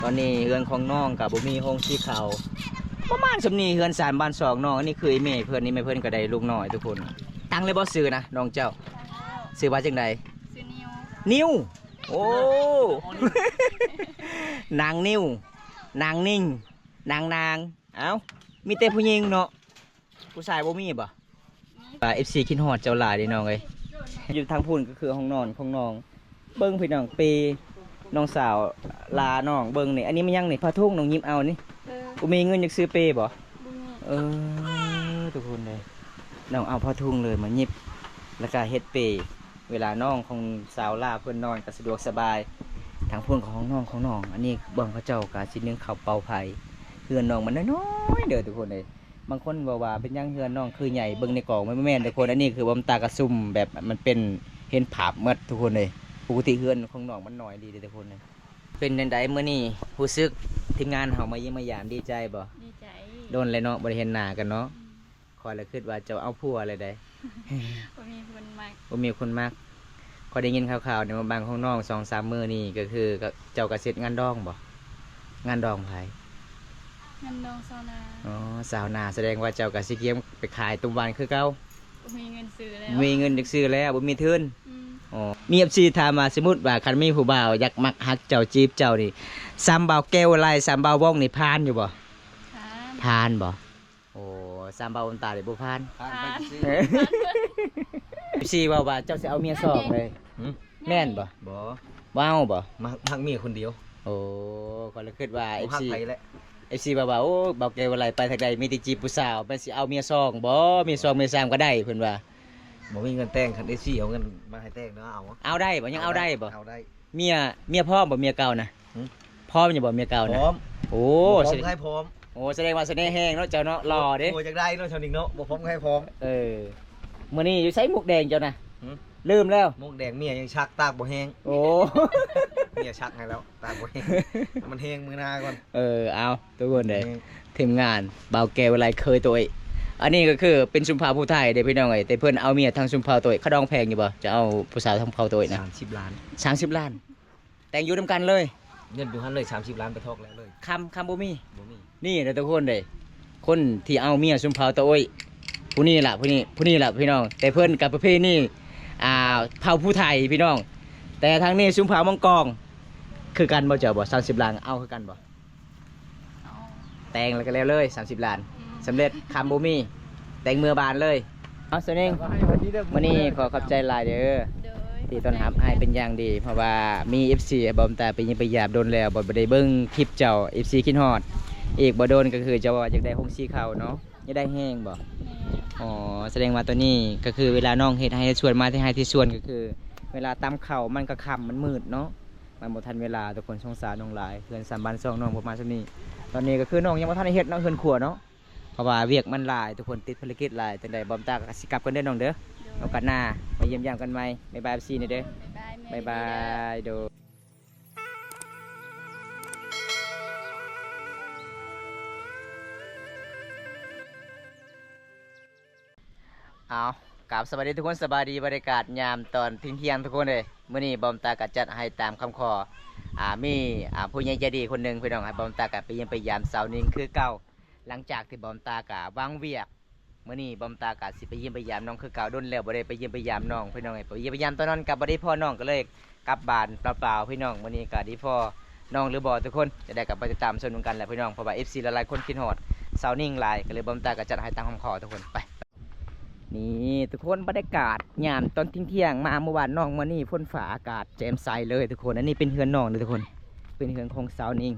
ຕອນນີ້ເຮືອນຂອງນ້ອງກໍບໍ່ມີໂຮງສີເຂົ້າ ປະມານສ່ຳນີ້ ເຮືອນຊານບ້ານຊ່ອງນ້ອງ. ອັນນີ້ຄືອີ່ແມ່ເພິ່ນ ອີ່ແມ່ເພິ່ນກໍໄດ້ລູກນ້ອຍທຸກຄົນ. ຕັ້ງແລ້ວບໍ່ຊື່ນະນ້ອງເຈົ້າ? ຊື່ວ່າຈັ່ງໃດ? ຊື່ນິວ. ນິວ. ໂອ້ ນາງນິວ ນາງນິງ ນາງນາງ. ເອົ້າ ມີແຕ່ຜູ້ຍິງເນາະ ຜູ້ຊາຍບໍ່ມີບໍ່? ມີ. ອ່າ ເອັຟຊີຄິດຮອດເຈົ້າຫຼາຍເດ້ນ້ອງເອີຍ. ຢູ່ທາງພຸ້ນກໍຄືຫ້ອງນອນຂອງນ້ອງ. ເບິ່ງພີ່ນ້ອງ ເປນ້ອງສາວຫຼ້ານ້ອງເບິ່ງນີ້. ອັນນີ້ແມ່ນຫຍັງນີ້? ຜ້າຖົງນ້ອງຫຍິບເອົານີ້. ເອີ ບໍ່ມີເງິນຢາກຊື້ເປບໍ່? ບໍ່ມີ. ເອີ ທຸກຄົນເອີຍ ນ້ອງເອົາຜ້າຖົງເລີຍມາຫຍິບ ແລ້ວກໍເຮັດເປ. ເວລານ້ອງຂອງສາວຫຼ້າເພິ່ນນອນກໍສະດວກສະບາຍ. ທາງພຸ້ນຂອງນ້ອງຂອງນ້ອງ ອັນນີ້ເບິ່ງເຂົາເຈົ້າກໍຊິໜຶ້ງເຂົ້າເປົ່າໄຟ. ເຮືອນນ້ອງມັນນ້ອຍໆເດີທຸກຄົນເອີຍ. ບາງຄົນເວົ້າວ່າເປັນຫຍັງເຮືອນນ້ອງຄືໃຫຍ່ ເບິ່ງໃນກ້ອງມັນບໍ່ແມ່ນທຸກຄົນ. ອັນນີ້ຄືບອມຕາກະຊຸ່ມແບບມັນເປັນເຫັນພາບໝົດທຸກຄົນເອີຍ. ປົກກະຕິເຮືອນຂອງນ້ອງມັນນ້ອຍດີເດ້ທຸກຄົນເອີຍ. ເປັນຈັ່ງໃດມື້ນີ້ ຮູ້ສຶກທີມງານເຮົາມາຢ້ຽມມາຢາມ ດີໃຈບໍ່? ດີໃຈ. ດົນແລ້ວເນາະ ບໍ່ໄດ້ເຫັນໜ້າກັນເນາະ. ອືມ. ຂ້ອຍລະຄິດວ່າເຈົ້າເອົາຜົວແລ້ວໃດ໋. ບໍ່ມີຄົນມັກ. ບໍ່ມີຄົນມັກ. ຂ້ອຍໄດ້ຍິນຂ່າວໆນີ້ມາບາງຂອງນ້ອງສອງສາມມື້ນີ້ ກໍຄືເຈົ້າກໍເສັດງານດອງບໍ່? ງານດອງໃຜ? ງານດອງຊາວນາ. ອໍ ຊາວນາ. ສະແດງວ່າເຈົ້າກໍຊິກຽມໄປຂາຍຕຸ້ມຫວານຄືເກົ່າ? ບໍ່ມີເງິນຊື້ແລ້ວ. ບໍ່ມີເງິນຢາກຊື້ແລ້ວ ບໍ່ມີທຶນ. ອືມ. ອໍ ມີເອັຟຊີຖາມວ່າ ສົມມຸດວ່າຄັນມີຜູ້ບ່າວຢາກມັກຮັກເຈົ້າ ຈີບເຈົ້ານີ້ ສ່ຳບ່າວແກ້ວໄລ ສ່ຳບ່າວວອງນີ້ຜ່ານຢູ່ບໍ່? ຜ່ານ. ຜ່ານບໍ່? ໂອ້ ສາມບ່າວບຸນຕາເດບໍ່ຜ່ານ. ຜ່ານໄປຊື່ໆ. ເອັຟຊີເວົ້າວ່າເຈົ້າຊິເອົາເມຍສອງເລີຍ. ຫືມ? ແມ່ນບໍ່? ບໍ່. ບໍ່ເອົາບໍ່? ມັກ ມັກເມຍຄົນດຽວ. ໂອ້ ຂ້ອຍລະຄິດວ່າ ບໍ່ຮັກໃຜແຫຼະ. ເອັຟຊີ ເອັຟຊີເວົ້າວ່າ ໂອ້ ບ່າວແກ້ວໄລໄປທາງໃດມີແຕ່ຈີບຜູ້ສາວ ແມ່ນຊິເອົາເມຍສອງບໍ່? ເມຍສອງເມຍສາມກໍໄດ້ ເພິ່ນວ່າ. ບໍ່ມີເງິນແຕ່ງ ຄັນເອັຟຊີເອົາເງິນມາໃຫ້ແຕ່ງເນາະ ເອົາ. ເອົາໄດ້ບໍ່? ຍັງເອົາໄດ້ບໍ່? ເອົາໄດ້. ເມຍ ເມຍພ້ອມບໍ່? ເມຍເກົ່ານະ. ຫືມ? ພ້ອມຢູ່ບໍ່ເມຍເກົ່ານະ? ພ້ອມ. ໂອ້ ບໍ່ພ້ອມໃຫ້ພ້ອມ. ໂອ້ ສະແດງວ່າສະເໜ່ແຮງເນາະເຈົ້າເນາະ ຫຼໍ່ເດ້. ໂອ້ ຢາກໄດ້ເນາະຊາວນິງເນາະ ບໍ່ພ້ອມໃຫ້ພ້ອມ. ເອີ ມື້ນີ້ຢູ່ໃສໝວກແດງເຈົ້ານະ? ຫືມ? ລືມແລ້ວ. ໝວກແດງເມຍຍັງຊັກ ຕາກບໍ່ແຫ້ງ. ໂອ້ ເມຍຊັກໃຫ້ແລ້ວ ຕາກບໍ່ແຫ້ງ ມັນແຫ້ງມື້ໜ້າກ່ອນ. ເອີ ເອົາ ທຸກຄົນເດີ ທີມງານບ່າວແກ້ວໄລເຄີຍໂຕຍ. ອັນນີ້ກໍຄືເປັນຊົນເຜົ່າຜູ້ໄທເດ້ພີ່ນ້ອງເອີຍ ແຕ່ເພິ່ນເອົາເມຍທາງຊົນເຜົ່າໂຕຍ. ຄ່າດອງແພງຢູ່ບໍ່? ຈະເອົາຜູ້ສາວທາງຊົນເຜົ່າໂຕຍນະ. ສາມສິບລ້ານ. ສາມສິບລ້ານ. ແຕ່ງຢູ່ນຳກັນເລີຍ. ເງິນຢູ່ຫັ້ນເລີຍ ສາມສິບລ້ານ ໄປຖອກແລ້ວເລີຍ. ຄຳ ຄຳບໍ່ມີ. ບໍ່ມີ. ນີ້ແຫຼະທຸກຄົນເດ້ ຄົນທີ່ເອົາເມຍຊົນເຜົ່າຕາໂອ້ຍ ຜູ້ນີ້ລະ ຜູ້ນີ້ ຜູ້ນີ້ລະພີ່ນ້ອງ. ແຕ່ເພິ່ນກັບປະເພນີ ອ່າ ເຜົ່າຜູ້ໄທພີ່ນ້ອງ. ແຕ່ທາງນີ້ຊົນເຜົ່າມັງກອງ ຄືກັນບໍ່ເຈົ້າບໍ່? ສາມສິບລ້ານ ເອົາຄືກັນບໍ່? ເອົາ. ແຕ່ງແລ້ວກໍແລ້ວເລີຍ ສາມສິບລ້ານ. ອືມ. ສຳເລັດ ຄຳບໍ່ມີ ແຕ່ງເມືອບ້ານເລີຍ. ເອົາ ສາວນິງ ມື້ນີ້ຂໍຂອບໃຈຫຼາຍເດີ ໂດຍ ທີ່ຕ້ອນຮັບອ້າຍເປັນຢ່າງດີ ເພາະວ່າມີເອັຟຊີໃຫ້ບອມຕາໄປຢ້ຽມໄປຢາມດົນແລ້ວ ບໍ່ ບໍ່ໄດ້ເບິ່ງຄລິບເຈົ້າ ເອັຟຊີຄິດຮອດ. ອີກບໍ່ດົນກໍຄືເຈົ້າວ່າຢາກໄດ້ໂຮງສີເຂົ້າເນາະ ຢາກໄດ້ແຮງບໍ່? ແມ່ນ. ອໍ ສະແດງວ່າຕອນນີ້ກໍຄືເວລານ້ອງເຮັດໄຮ່ເຮັດສວນມາ ແຕ່ໄຮ່ແຕ່ສວນ ກໍຄືເວລາຕຳເຂົ້າມັນກໍຄ່ຳ ມັນມືດເນາະ ມັນບໍ່ທັນເວລາ. ທຸກຄົນ ສົງສານນ້ອງຫຼາຍ ເຮືອນຊານບ້ານຊ່ອງນ້ອງປະມານສ່ຳນີ້. ຕອນນີ້ກໍຄືນ້ອງຍັງບໍ່ທັນໄດ້ເຮັດເນາະ ເຮືອນຄົວເນາະ ເພາະວ່າວຽກມັນຫຼາຍ ທຸກຄົນຕິດພາລະກິດຫຼາຍ. ຈັ່ງໃດບອມຕາກໍຊິກັບກ່ອນເດີນ້ອງເດີ ໂດຍ ໂອກາດໜ້າມາຢ້ຽມຢາມກັນໃໝ່. ບາຍບາຍ ເອັຟຊີ ນີ້ເດີ ບາຍບາຍ ແມ່ ບາຍບາຍ ເດີ. ເອົາ ກາບສະບາຍດີທຸກຄົນ ສະບາຍດີ ບັນຍາກາດຍາມຕອນທ່ຽງໆ ທຸກຄົນເອີຍ. ມື້ນີ້ບອມຕາກໍຈັດໃຫ້ຕາມຄຳຂໍ ອ່າ ມີ ອ່າ ຜູ້ໃຫຍ່ໃຈດີຄົນໜຶ່ງ ພີ່ນ້ອງ ໃຫ້ບອມຕາກໍໄປຢ້ຽມໄປຢາມສາວນິງຄືເກົ່າ. ຫຼັງຈາກທີ່ບອມຕາກະວາງວຽກ ມື້ນີ້ບອມຕາກະຊິໄປຢ້ຽມໄປຢາມນ້ອງຄືເກົ່າ. ດົນແລ້ວບໍ່ໄດ້ໄປຢ້ຽມໄປຢາມນ້ອງ ພີ່ນ້ອງເອີຍ. ໄປຢ້ຽມໄປຢາມຕອນນັ້ນກະບໍ່ໄດ້ພໍ້ນ້ອງ ກໍເລີຍກັບບ້ານເປົ່າໆ ພີ່ນ້ອງ. ມື້ນີ້ກະໄດ້ພໍ້ນ້ອງຫຼືບໍ່ທຸກຄົນ? ຈັ່ງໃດກໍໄປຕິດຕາມຊົມນຳກັນແຫຼະພີ່ນ້ອງ ເພາະວ່າເອັຟຊີຫຼາຍໆຄົນຄິດຮອດສາວນິງຫຼາຍ ກໍເລີຍບອມຕາກໍຈັດໃຫ້ຕາມຄຳຂໍທຸກຄົນ. ໄປ ນີ້ທຸກຄົນ ບັນຍາກາດຍາມຕອນທ່ຽງໆ ມາມື້ວານນ້ອງ ມື້ນີ້ຝົນຟ້າອາກາດແຈ່ມໃສເລີຍທຸກຄົນ. ອັນນີ້ເປັນເຮືອນນ້ອງເດີທຸກຄົນ ເປັນເຮືອນຂອງສາວນິງ.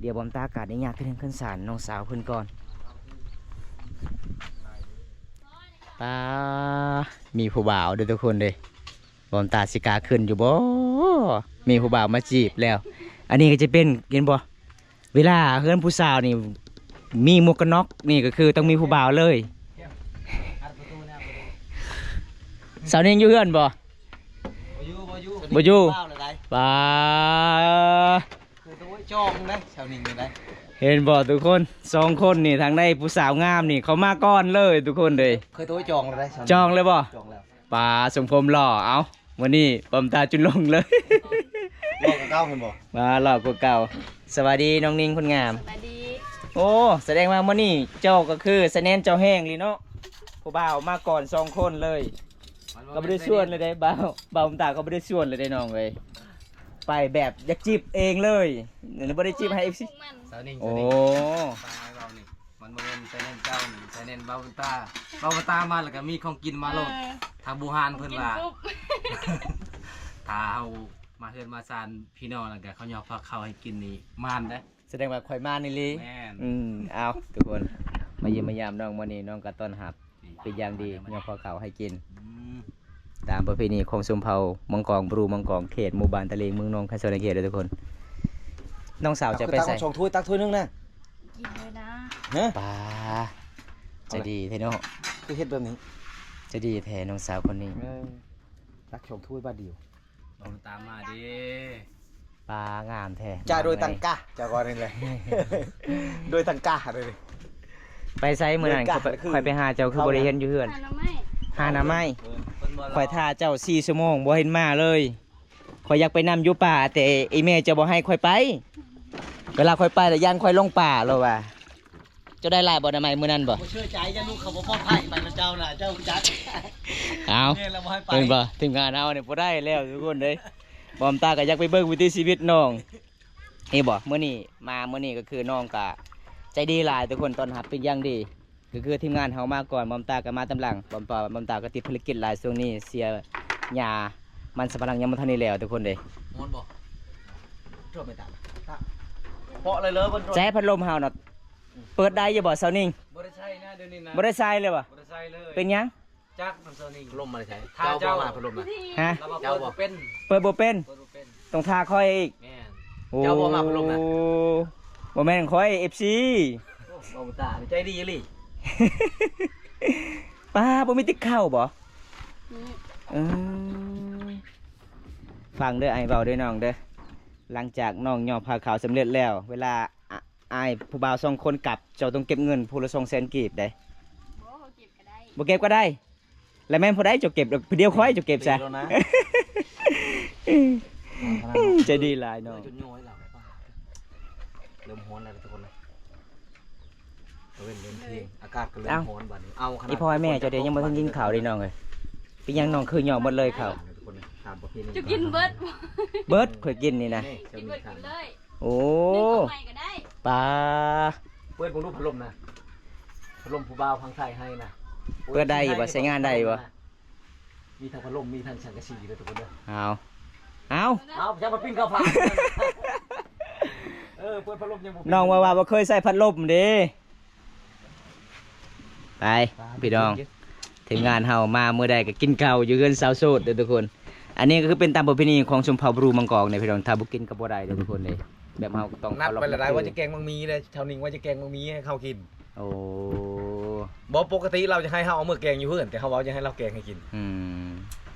ດຽວບອມຕາກະໄດ້ຍ່າງຂຶ້ນເຮືອນຂຶ້ນຊານນ້ອງສາວເພິ່ນກ່ອນ. ປາ ມີຜູ້ບ່າວເດີທຸກຄົນເດີ ບອມຕາຊິກ້າຂຶ້ນຢູ່ບໍ່? ມີຜູ້ບ່າວມາຈີບແລ້ວ. ອັນນີ້ກໍຈະເປັນ ເຫັນບໍ່? ເວລາເຮືອນຜູ້ສາວນີ້ມີໝວກກັນນັອກນີ້ ກໍຄືຕ້ອງມີຜູ້ບ່າວເລີຍ. ສາວນິງຢູ່ເຮືອນບໍ່? ບໍ່ຢູ່ ບໍ່ຢູ່ ບໍ່ຢູ່. ປາ ເຄີຍໂທຈອງໄດ໋ ສາວນິງໄດ໋. ເຫັນບໍ່ທຸກຄົນ ສອງຄົນນີ້ ທາງໃດຜູ້ສາວງາມນີ້ ເຂົາມາກ່ອນເລີຍທຸກຄົນເດ້. ເຄີຍໂທຈອງແລ້ວໄດ໋ ສາວນິງ ຈອງແລ້ວບໍ່? ຈອງແລ້ວ. ປາ ຊົງຜົມຫຼໍ່. ເອົ້າ ມື້ນີ້ປອມຕາຈຸນລົງເລີຍ. ຫຼໍ່ກວ່າເກົ່າແມ່ນບໍ່? ມາຫຼໍ່ກວ່າເກົ່າ. ສະບາຍດີນ້ອງນິງຄົນງາມ. ສະບາຍດີ. ໂອ້ ສະແດງວ່າມື້ນີ້ເຈົ້າກໍຄືສະແນນເຈົ້າແຮງລີເນາະ. ຜູ້ບ່າວມາກ່ອນສອງຄົນເລີຍ. ກໍບໍ່ໄດ້ຊວນເລີຍເດ້ບ່າວ. ບ່າວບຸນຕາກໍບໍ່ໄດ້ຊວນເລີຍເດ້ນ້ອງເອີຍ. ໄປແບບຢາກຈີບເອງເລີຍ. ບໍ່ໄດ້ຈີບໃຫ້ເອັຟຊີ. ສາວນິງ ໂອ້ ສາວນິງ ປາຍເວົ້ານີ້ ມັນບໍ່ແມ່ນສາຍແນນເຈົ້ານີ້ ສາຍແນນບ່າວບຸນຕາ. ບ່າວບຸນຕາມາແລ້ວກໍມີຂອງກິນມາໂລດ. ເອີ ທາງບູຮານເພິ່ນວ່າ ຂອງກິນຊຸບ ຖ້າເຮົາມາເຮືອນມາຊານພີ່ນ້ອງ ແລ້ວກໍເຂົາຍໍພາເຂົ້າໃຫ້ກິນນີ້ ມານເດ້. ສະແດງວ່າຂ້ອຍມານອີ່ຫຼີ. ແມ່ນ. ອືມ ເອົາ ທຸກຄົນ ມາຢ້ຽມມາຢາມນ້ອງມື້ນີ້ ນ້ອງກໍຕ້ອນຮັບ ເປັນຢ່າງດີ ຍໍພາເຂົ້າໃຫ້ກິນ. ອືມ ຕາມປະເພນີຂອງຊົນເຜົ່າມັງກອງ ບຣູມັງກອງ ເຂດໝູ່ບ້ານຕະລິງ ເມືອງນອງ ແຂວງສະຫວັນນະເຂດເດີທຸກຄົນ. ນ້ອງສາວຈະໄປໃສ? ເອົາ ຕັກສອງຖ້ວຍ ຕັກຖ້ວຍໜຶ່ງນະ. ກິນເລີຍນະ. ຮະ? ປາ ໃຈດີແທ້ເນາະ. ຄືເຮັດແບບນີ້? ໃຈດີແທ້ນ້ອງສາວຄົນນີ້. ເອີ ຕັກສອງຖ້ວຍບາດດຽວ. ເອົາຕາມມາເດ້. ປາງາມແທ້. ຈະໂດຍຕັງກະ ເຈົ້າກໍນີ້ແຫຼະ ໂດຍຕັງກະເດ້. ໄປໃສມື້ນັ້ນ? ຂ້ອຍໄປຫາເຈົ້າຄືບໍ່ໄດ້ເຫັນຢູ່ເຮືອນ. ຫາໜໍ່ໄມ້. ຫາໜໍ່ໄມ້. ຂ້ອຍຖ້າເຈົ້າສີ່ຊົ່ວໂມງບໍ່ເຫັນມາເລີຍ. ຂ້ອຍຢາກໄປນຳຢູ່ປ່າ ແຕ່ອີ່ແມ່ເຈົ້າບໍ່ໃຫ້ຂ້ອຍໄປ. ເວລາຂ້ອຍໄປລະຢ້ານຂ້ອຍຫຼົງປ່າລາວວ່າ. ເຈົ້າໄດ້ຫຼາຍບໍ່ໜໍ່ໄມ້ມື້ນັ້ນບໍ່? ບໍ່ເຊື່ອໃຈ ຢ້ານລູກເຂົາບໍ່ປອດໄພ ໄປນຳເຈົ້ານະ ເຈົ້າຮູ້ຈັກ. ເອົາ ແມ່ນແລ້ວ ບໍ່ໃຫ້ໄປ. ເຫັນບໍ່? ທີມງານເຮົານີ້ບໍ່ໄດ້ແລ້ວທຸກຄົນເດ້. ບ່າວບຸນຕາກໍຢາກໄປເບິ່ງວິຖີຊີວິດນ້ອງ. ເຫັນບໍ່? ມື້ນີ້ມາ ມື້ນີ້ກໍຄືນ້ອງກໍໃຈດີຫຼາຍທຸກຄົນ ຕ້ອນຮັບເປັນຢ່າງດີ. ກໍຄືທີມງານເຮົາມາກ່ອນ ບ່າວບຸນຕາກໍມາຕາມຫຼັງ. ບ່າວບຸນຕາ ບ່າວບຸນຕາກໍຕິດພາລະກິດຫຼາຍ ຊ່ວງນີ້ເສຍຫຍ້າມັນສຳປະຫຼັງຍັງບໍ່ທັນໄດ້ແລ້ວທຸກຄົນເດ້. ຮ້ອນບໍ່? ເພາະເລີຍເລີ ໃຊ້ພັດລົມເຮົານະ. ເປີດໄດ້ຢູ່ບໍ່ສາວນິງ? ບໍ່ໄດ້ໃຊ້ນະ ດຽວນີ້ນະ ບໍ່ໄດ້ໃຊ້ເລີຍບໍ່? ບໍ່ໄດ້ໃຊ້ເລີຍ. ເປັນຫຍັງ? ຈັກນຳສາວນິງ. ພັດລົມມາແຕ່ໃສ? ເຈົ້າບໍ່ມາພັດລົມນະ? ຮະ? ເຈົ້າບໍ່ເປີດເປັນ. ເປີດບໍ່ເປັນ. ເປີດບໍ່ເປັນ. ຕ້ອງຖ້າຂ້ອຍອີກ. ແມ່ນ. ໂອ້ ເຈົ້າບໍ່ມາພັດລົມນະ? ບໍ່ແມ່ນຂ້ອຍ ເອັຟຊີ. ໂອ້ ບ່າວບຸນຕາໃຈດີອີ່ຫຼີ. ປ້າ ບໍ່ມີຕິບເຂົ້າບໍ່? ອືມ ເອີ ຟັງເດີ ອ້າຍເວົ້າເດີນ້ອງເດີ. ຫຼັງຈາກນ້ອງຍໍຜ້າຂາວສຳເລັດແລ້ວ ເວລາ ອ້າຍຜູ້ບ່າວສອງຄົນກັບ ເຈົ້າຕ້ອງເກັບເງິນຜູ້ລະສອງແສນກີບເດ້. ບໍ່ ບໍ່ເກັບກໍໄດ້. ບໍ່ເກັບກໍໄດ້. ແລ້ວແມ່ນຜູ້ໃດເຈົ້າເກັບ? ຜູ້ດຽວຂ້ອຍເຈົ້າເກັບຊະ. ໃຈດີຫຼາຍນ້ອງ. ຈົນຍ້ອຍແລ້ວ ເລີ່ມຮ້ອນແລ້ວທຸກຄົນເລີຍ. ຕາເວັນເລີ່ມທ່ຽງ ອາກາດກໍເລີ່ມຮ້ອນບາດນີ້. ເອົາ ອີ່ພໍ່ແມ່ເຈົ້າເດ ຍັງບໍ່ທັນກິນເຂົ້າເດນ້ອງເອີຍ. ເປັນຫຍັງນ້ອງຄືຫຍໍ້ໝົດເລີຍເຂົ້າ? ເຈົ້າກິນເບິດ. ເບິດ ຂ້ອຍກິນນີ້ນະ. ກິນເບິດກິນເລີຍ. ໂອ້ ປາ ເປີດເບິ່ງດູພັດລົມນະ. ພັດລົມຜູ້ບ່າວຝັ່ງໄທໃຫ້ນະ. ເປີດໄດ້ຢູ່ບໍ່? ໃຊ້ງານໄດ້ຢູ່ບໍ່? ມີທັງພັດລົມ ມີທັງສັງກະສີເດີທຸກຄົນເດີ. ເອົາ ເອົາ ເອົາ ຢ່າມາປີ້ນເຂົ້າຜັດ. ເອີ ເປີດພັດລົມຍັງບໍ່ ນ້ອງວ່າ ວ່າບໍ່ເຄີຍໃຊ້ພັດລົມເດ້. ໄປ ໄປ ພີ່ນ້ອງ ທີມງານເຮົາມາມື້ໃດກໍກິນເຂົ້າຢູ່ເຮືອນສາວໂສດເດີທຸກຄົນ. ອັນນີ້ກໍຄືເປັນຕາມປະເພນີຂອງຊົນເຜົ່າບຣູມັງກອງເດ້ພີ່ນ້ອງ ຖ້າບໍ່ກິນກໍບໍ່ໄດ້ເດີທຸກຄົນເດ້. ແບບເຮົາກໍຕ້ອງ ນັດໄວ້ແລ້ວໄດ້ວ່າຈະແກງໝາກມີເດ້ ເຖົ້ານິງວ່າຈະແກງໝາກມີໃຫ້ເຮົາກິນ. ໂອ້ ບໍ່ ປົກກະຕິລາວຈະໃຫ້ເຮົາເອົາເມືອແກງຢູ່ເຮືອນ ແຕ່ເຮົາເວົ້າຈະໃຫ້ລາວແກງໃຫ້ກິນ. ອືມ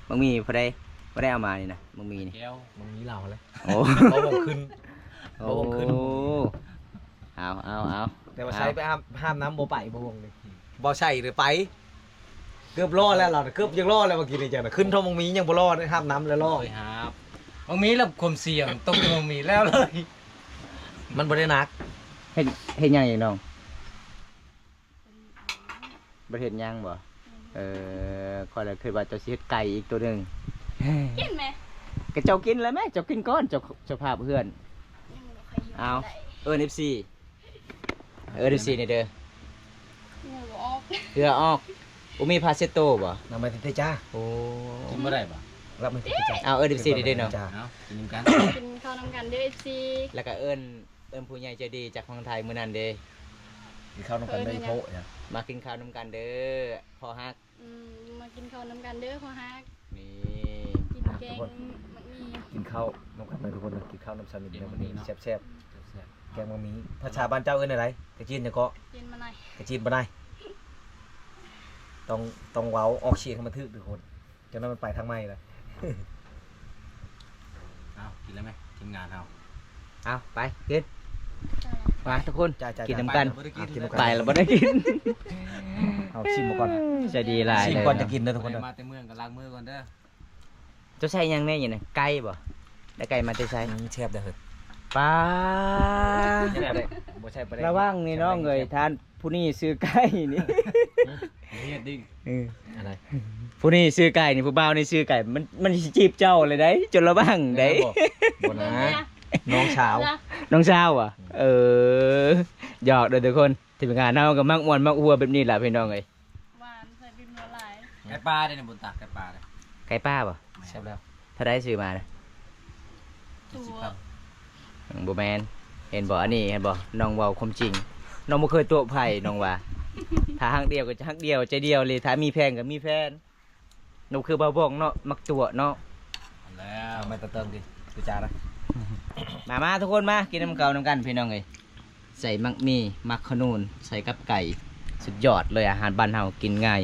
ໝາກມີຜູ້ໃດ ຜູ້ໃດເອົາມານີ້ນະ ໝາກມີນີ້? ແກ້ວ ໝາກມີລາວແຫຼະ. ໂອ້ ເບົາວງຂຶ້ນ ເບົາວງຂຶ້ນ. ໂອ້ ເອົາ ເອົາ ເອົາ ແຕ່ວ່າໃສ່ໄປຫາບ ຫາບນ້ຳບໍ່ໄປ ບໍ່ວງນີ້. ບໍ່ໃສ່ເລີຍໄປ ເກືອບລໍແລ້ວລາວນະ ເກືອບຢາກລໍແລ້ວ ເມື່ອກີ້ນີ້ຈັ່ງນະ ຂຶ້ນເທົ່າໝາກມີຍັງບໍ່ລໍ ຫາບນ້ຳແລ້ວລໍ. ໂອ້ຍ ຫາບໝາກມີແລ້ວຄວາມສ່ຽງ ຕົກໝາກມີແລ້ວເລີຍ. ມັນບໍ່ໄດ້ໜັກ. ເຮັດ ເຮັດຫຍັງອີກນ້ອງ? ບໍ່ເຮັດຫຍັງບໍ່? ເອີ ຂ້ອຍລະຄິດວ່າເຈົ້າຊິເຮັດໄກ່ອີກໂຕໜຶ່ງ. ກິນແມະ ກະເຈົ້າກິນລະແມະ ເຈົ້າກິນກ່ອນ ເຈົ້າ ເຈົ້າພາບເຮືອນ. ເອົາ ເອີ້ນເອັຟຊີ ເອີ ເອັຟຊີນີ້ເດີ ເຫື່ອອອກ ເຫື່ອອອກ. ບໍ່ມີຜ້າເຊັດໂຕບໍ່? ນຳມາຕິເຕຈ້າ. ໂອ້ ກິນບໍ່ໄດ້ບໍ່? ເອົາ ເອີ້ນເອັຟຊີນີ້ເດີເນາະ. ເອົາ ກິນນຳກັນ ກິນເຂົ້ານຳກັນເດີ ເອັຟຊີ. ແລ້ວກະເອີ້ນ ເອີ້ນຜູ້ໃຫຍ່ໃຈດີຈາກຝັ່ງໄທມື້ນັ້ນເດ້ ກິນເຂົ້ານຳກັນເດີ ເອີ ໂພະ ມາກິນເຂົ້ານຳກັນເດີພໍ່ຮັກ. ອືມ ມາກິນເຂົ້ານຳກັນເດີພໍ່ຮັກ. ນີ້ ກິນແກງໝາກມີ ກິນເຂົ້ານຳກັນເດີທຸກຄົນ ກິນເຂົ້ານຳສາມີເດີ ແກງໝາກມີເນາະ ແຊບໆ ແກງໝາກມີ. ພາສາບ້ານເຈົ້າເອີ້ນແນວໃດ? ກະຈີນຫຍັງເກາະ? ກະຈີນມາໄນ ກະຈີນມາໄນ. ຕ້ອງ ຕ້ອງເວົ້າອອກສຽງໃຫ້ມັນຖືກທຸກຄົນ. ຈັ່ງນັ້ນມັນໄປທາງໃໝ່ລະ. ເອົາ ກິນແລ້ວແມະ ທີມງານເຮົາ. ເອົາ ໄປກິນ ມາທຸກຄົນ ຈ້າໆໆ ກິນນຳກັນ. ໄປແລ້ວບໍ່ໄດ້ກິນ ເອົາ ຊິມມາກ່ອນ ໃຈດີຫຼາຍ ຊິມກ່ອນຈະກິນເດີທຸກຄົນເດີ. ມາແຕ່ເມືອງກໍລ້າງມືກ່ອນເດີ. ເຈົ້າໃສ່ຫຍັງແດ່ຢູ່ນີ້? ໄກ່ບໍ່? ໄດ້ໄກ່ມາແຕ່ໃສ? ອືມ ແຊບເດີ້ເຮີ້ຍ ປ້າ ແຊບເດ້ ບໍ່ແຊບບໍ່ໄດ້ ລະວັງນີ້ນ້ອງເອີຍ ແຊບ ທ່ານຜູ້ນີ້ຊື້ໄກ່ນີ້ ເຮັດດິ ເອີ ອັນໃດ ຜູ້ນີ້ຊື້ໄກ່ນີ້ ຜູ້ບ່າວນີ້ຊື້ໄກ່ ມັນ ມັນຊິຈີບເຈົ້າເລີຍໄດ໋ ຈົນລະວັງໄດ໋ ແມ່ນບໍ່? ບໍ່ນະ ນ້ອງສາວ ນ້ອງສາວຫວາ? ເອີ ຢອກເດີ້ທຸກຄົນ ທີມງານເຮົາກໍມັກມ່ວນມັກຫົວແບບນີ້ລະພີ່ນ້ອງເອີຍ. ຫວານ ໃສ່ພິມນົວຫຼາຍ ໄກ່ປ່າເດ້ນີ້ ບຸນຕາ ໄກ່ປ່າເດ້ ໄກ່ປ່າບໍ່? ແຊບແລ້ວ ເທົ່າໃດຊື້ມານະ? ເຈັດສິບພັນ ອືມ ບໍ່ແມ່ນ ເຫັນບໍ່ ອັນນີ້ເຫັນບໍ່ ນ້ອງເວົ້າຄວາມຈິງ ນ້ອງບໍ່ເຄີຍຕົວະໃຜ ນ້ອງວ່າ ຖ້າຮັກດຽວກໍຈະຮັກດຽວໃຈດຽວເລີຍ ຖ້າມີແຟນກໍມີແຟນ ໜູຄືບ່າວບອງເນາະ ມັກຕົວະເນາະ ແລ້ວ ແມ່ນຕະເຕີງຕິ ຄືຈານະ ມາ ມາ ທຸກຄົນມາ ກິນນຳເຂົ້ານຳກັນພີ່ນ້ອງເອີຍ ໃສ່ໝາກໝີ່ ໝາກຂະໜູນ ໃສ່ກັບໄກ່ ສຸດຍອດເລີຍ ອາຫານບ້ານເຮົາ ກິນງ່າຍ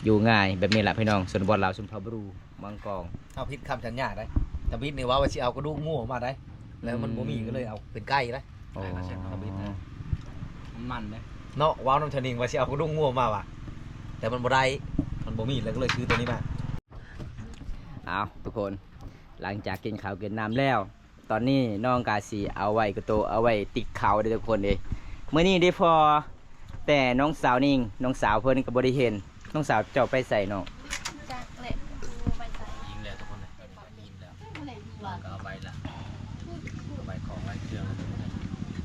ຢູ່ງ່າຍ ແບບນີ້ລະພີ່ນ້ອງ ຊົນນະບົດລາວ ຊຸມເຜົ່າບຣູ ເມືອງກອງ ເຮົາຜິດຄຳສັນຍາໄດ໋ ທຳອິດນີ້ເວົ້າວ່າຊິເອົາກະດູກງົວມາໄດ໋ ແລ້ວມັນບໍ່ມີ ອືມ ກໍເລີຍເອົາເປັນໄກ່ໄດ໋ ໂອ້ ທຳອິດນະ ມັນມັນເດ້ ເນາະ ເວົ້ານຳທະນິງວ່າຊິເອົາກະດູກງົວມາວ່າ ແຕ່ມັນບໍ່ໄດ້ ມັນບໍ່ມີ ແລ້ວກໍເລີຍຊື້ຕົວນີ້ມາ ເອົາ ທຸກຄົນ ຫຼັງຈາກກິນເຂົ້າກິນນ້ຳແລ້ວ ຕອນນີ້ນ້ອງກະຊິເອົາໄວ້ກະໂຕະ ເອົາໄວ້ຕິກເຂົ້າເດີ້ທຸກຄົນເອີຍ ມື້ນີ້ໄດ້ພໍ້ແຕ່ນ້ອງສາວນິງ ນ້ອງສາວເພິ່ນກໍບໍ່ໄດ້ເຫັນ ນ້ອງສາວເຈົ້າໄປໃສນ້ອງ? ຈັກແຫຼະ ບໍ່ໄປໃສ ອີ່ມແລ້ວທຸກຄົນເອີຍ ອີ່ມແລ້ວ ກໍເອົາໄວ້ລະ ເອົາໄວ້ຂອງໄວ້ເຄື່ອງ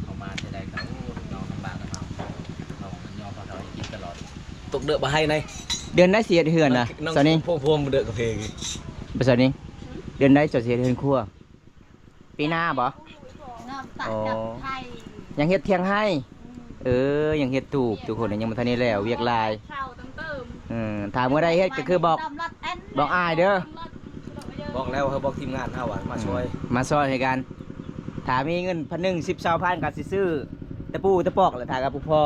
ເຂົ້າມາເທື່ອໃດກໍ ໂອ້ ນ້ອງລຳບາກນຳເຮົາ ນ້ອງຍອມເຮົາເຮັດກິນຕະຫຼອດ ຕົກເດືອນບໍ່ໃຫ້ໃນ ເດືອນໃດຊິເຮັດເຮືອນນະ ສາວນິງ ພວກ ພວກເດືອນກາເຟ ສາວນິງ ເດືອນໃດເຈົ້າຊິເຮັດເຮືອນຄົວ? ປີໜ້າບໍ່? ອໍ ຍັງເຮັດຖຽງໄຮ່ ອືມ ເອີ ຍັງເຮັດຕູບ ທຸກຄົນ ຍັງບໍ່ທັນໄດ້ແລ້ວ ວຽກຫຼາຍ ເອີ ຖ້າເມື່ອໃດເຮັດກໍຄືບອກ ບອກອ້າຍເດີ້ ບອກແລ້ວ ເຮົາບອກທີມງານເຮົາວ່າມາຊ່ອຍ ອືມ ມາຊ່ອຍໃຫ້ກັນ ຖ້າມີເງິນພັນໜຶ່ງ ສິບ ຊາວພັນກໍຊິຊື້ຕະປູຕະປອກ ແລະ ຖ້າກໍບໍ່ພໍ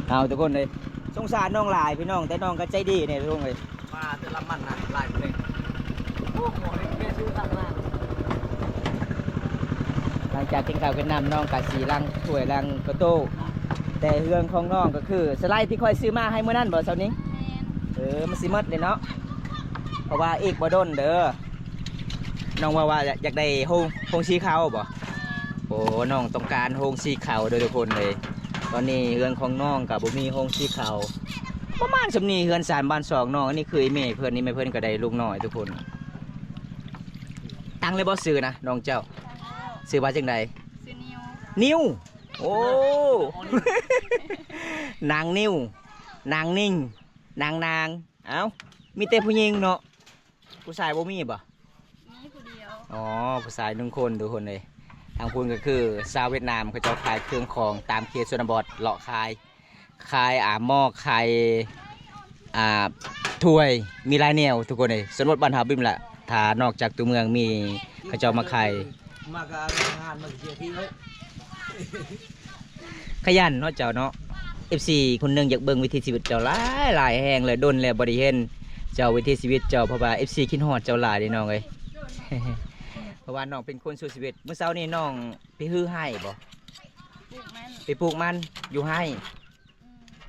ເອົາ ທຸກຄົນເອີຍ ສົງສານນ້ອງຫຼາຍພີ່ນ້ອງ ແຕ່ນ້ອງກໍໃຈດີແດ່ ທຸກຄົນເອີຍ. ປາແຕ່ລະມັນນະ ຫຼາຍປານໃດ ໂອ້ ໝໍນີ້ແມ່ຊື້ຕັກນານ ຫຼັງຈາກກິນເຂົ້າກິນນ້ຳ ນ້ອງກະຊິລ້າງຖ້ວຍລ້າງກະໂຕ້ ແຕ່ເຮືອນຂອງນ້ອງກໍຄືສະໄລທີ່ຂ້ອຍຊື້ມາໃຫ້ມື້ນັ້ນບໍ່ ສາວນິງ? ແມ່ນ ເອີ ມັນຊິໝົດເລີຍເນາະ ເພາະວ່າອີກບໍ່ດົນເດີ ນ້ອງເວົ້າວ່າຢາກໄດ້ໂຮງ ໂຮງສີເຂົ້າບໍ່? ໂອ້ ນ້ອງຕ້ອງການໂຮງສີເຂົ້າເດີທຸກຄົນເອີຍ ຕອນນີ້ເຮືອນຂອງນ້ອງກໍບໍ່ມີໂຮງສີເຂົ້າ ປະມານສ່ຳນີ້ ເຮືອນຊານບ້ານຊ່ອງນ້ອງ ອັນນີ້ຄືອີ່ແມ່ເພິ່ນ ອີ່ແມ່ເພິ່ນກໍໄດ້ລູກນ້ອຍທຸກຄົນ ຕັ້ງແລ້ວບໍ່ຊື່ນະນ້ອງເຈົ້າ? ຕັ້ງແລ້ວ ຊື່ວ່າຈັ່ງໃດ? ຊື່ນິວ ນິວ ໂອ້ ນາງນິວ ນາງນິງ ນາງນາງ ເອົ້າ ມີແຕ່ຜູ້ຍິງເນາະ ຜູ້ຊາຍບໍ່ມີບໍ່? ມີຜູ້ດຽວ ອໍ ຜູ້ຊາຍໜຶ່ງຄົນທຸກຄົນເອີຍ ທາງພຸ້ນກໍຄືຊາວຫວຽດນາມ ເຂົາເຈົ້າຂາຍເຄື່ອງຂອງຕາມເຂດຊົນນະບົດ ເລາະຂາຍ ຂາຍ ອ່າ ໝໍ້ ຂາຍ ອ່າ ຖ້ວຍ ມີຫຼາຍແນວທຸກຄົນເອີຍ ສ່ວນໝົດບ້ານເຮົາບິມລະ ຖ້ານອກຈາກຕົວເມືອງມີ ເຂົາເຈົ້າມາຂາຍ ມາກະອາຫານ ມາເສຍທີ່ເອີຍ ຂະຫຍັນເນາະເຈົ້າເນາະ ເອັຟຊີຄົນໜຶ່ງຢາກເບິ່ງວິຖີຊີວິດເຈົ້າຫຼາຍໆແຮງເລີຍ ດົນແລ້ວບໍ່ໄດ້ເຫັນເຈົ້າ ວິຖີຊີວິດເຈົ້າ ເພາະວ່າເອັຟຊີຄິດຮອດເຈົ້າຫຼາຍເດ້ນ້ອງເອີຍ ເພາະວ່ານ້ອງເປັນຄົນສູ້ຊີວິດ ມື້ເຊົ້ານີ້ນ້ອງໄປຮື້ໄຮ່ບໍ່? ປູກມັນ ໄປປູກມັນຢູ່ໄຮ່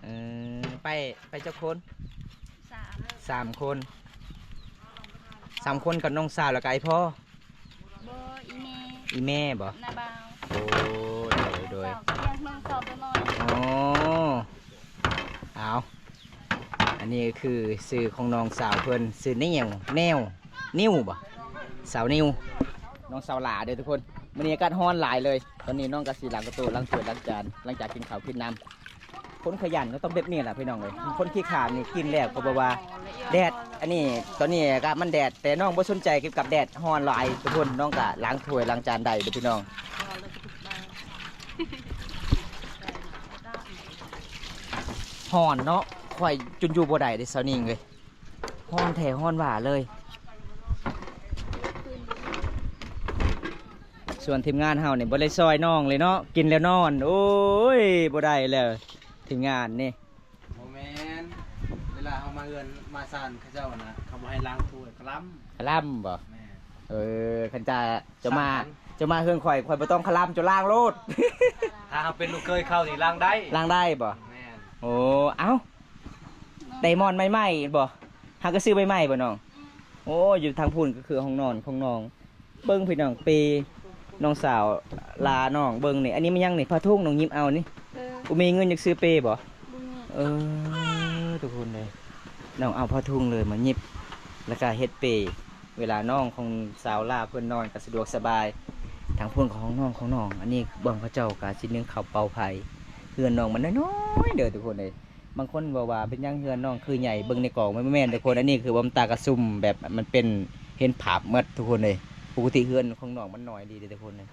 ອືມ ເອີ ໄປ ໄປຈັກຄົນ? ສາມ ສາມຄົນ ສາມຄົນກັບນ້ອງສາວ ແລ້ວກໍໄອ້ພໍ່ ບໍ່ ອີ່ແມ່ ອີ່ແມ່ບໍ່? ນ້າບ່າວ ໂອ້ ໂດຍ ໂດຍ ສາວກຽງເມືອງ ສາວຕົວນ້ອຍ ອໍ ເອົາ ອັນນີ້ກໍຄືຊື່ຂອງນ້ອງສາວເພິ່ນ ຊື່ນິວ ແນວ ນິວບໍ່? ສາວນິວ ນ້ອງສາວຫຼ້າເດີທຸກຄົນ ມື້ນີ້ອາກາດຮ້ອນຫຼາຍເລີຍ ຕອນນີ້ນ້ອງກໍຊິລ້າງກະໂຕະ ລ້າງຖ້ວຍ ລ້າງຈານ ຫຼັງຈາກກິນເຂົ້າກິນນ້ຳ ຄົນຂະຫຍັນກໍຕ້ອງແບບນີ້ແຫຼະພີ່ນ້ອງເອີຍ ຄົນຂີ້ຄ້ານນີ້ກິນແລ້ວກໍບໍ່ວ່າແດດ ອັນນີ້ຕອນນີ້ອາກາດມັນແດດ ແຕ່ນ້ອງບໍ່ສົນໃຈກ່ຽວກັບແດດຮ້ອນຫຼາຍທຸກຄົນ ນ້ອງກໍລ້າງຖ້ວຍລ້າງຈານໄດ້ເດີພີ່ນ້ອງ ຮ້ອນເນາະ ຂ້ອຍຈົນຢູ່ບໍ່ໄດ້ເດ້ສາວນິງເອີຍ ຮ້ອນແທ້ຮ້ອນຫວາເລີຍ ສ່ວນທີມງານເຮົານີ້ບໍ່ໄດ້ຊ່ອຍນ້ອງເລີຍເນາະ ກິນແລ້ວນອນ ໂອ້ຍ ບໍ່ໄດ້ແລ້ວທີມງານນີ້ ບໍ່ແມ່ນ ເວລາເຮົາມາເຮືອນມາຊານເຂົາເຈົ້ານະ ເຂົາບໍ່ໃຫ້ລ້າງຖ້ວຍ ຄະລຳ ຄະລຳບໍ່? ແມ່ນ ເອີ ຄັນຈະ ເຈົ້າມາ ເຈົ້າມາເຮືອນຂ້ອຍ ຂ້ອຍບໍ່ຕ້ອງຄະລຳ ເຈົ້າລ້າງໂລດ ຖ້າເຮົາເປັນລູກເຂີຍເຂົານີ້ລ້າງໄດ້ ລ້າງໄດ້ບໍ່? ແມ່ນ ໂອ້ ເອົ້າ ໄດ້ໝອນໃໝ່ໆບໍ່? ຫາກໍຊື້ໃໝ່ໆບໍ່ນ້ອງ? ໂອ້ ຢູ່ທາງພຸ້ນກໍຄືຫ້ອງນອນຂອງນ້ອງ ເບິ່ງພີ່ນ້ອງ ເປນ້ອງສາວລານ້ອງເບິ່ງນີ້ ອັນນີ້ແມ່ນຫຍັງນີ້? ຜ້າຖົງນ້ອງຍິບເອົານີ້. ເອີ ບໍ່ມີເງິນຢາກຊື້ເປບໍ່? ບໍ່ມີ. ເອີ ທຸກຄົນເອີຍ ນ້ອງເອົາຜ້າຖົງເລີຍມາຫຍິບ ແລ້ວກະເຮັດເປ ເວລານ້ອງຂອງສາວລາເພິ່ນນອນກະສະດວກສະບາຍ. ທາງພຸ້ນກະຫ້ອງນອນຂອງນ້ອງ ອັນນີ້ເບິ່ງເຂົາເຈົ້າກະຊິໜຶ້ງເຂົ້າເປົ່າໄຟ. ເຮືອນນ້ອງມັນນ້ອຍໆເດີທຸກຄົນເອີຍ. ບາງຄົນເວົ້າວ່າເປັນຫຍັງເຮືອນນ້ອງຄືໃຫຍ່ ເບິ່ງໃນກ້ອງ ມັນບໍ່ແມ່ນທຸກຄົນ. ອັນນີ້ຄືບໍ່ຕາກະຊຸ່ມ ແບບມັນເປັນ ເຫັນພາບໝົດທຸກຄົນເອີຍ. ປົກກະຕິເຮືອນຂອງນ້ອງມັນນ້ອຍດີເດ້ທຸກຄົນເອີຍ.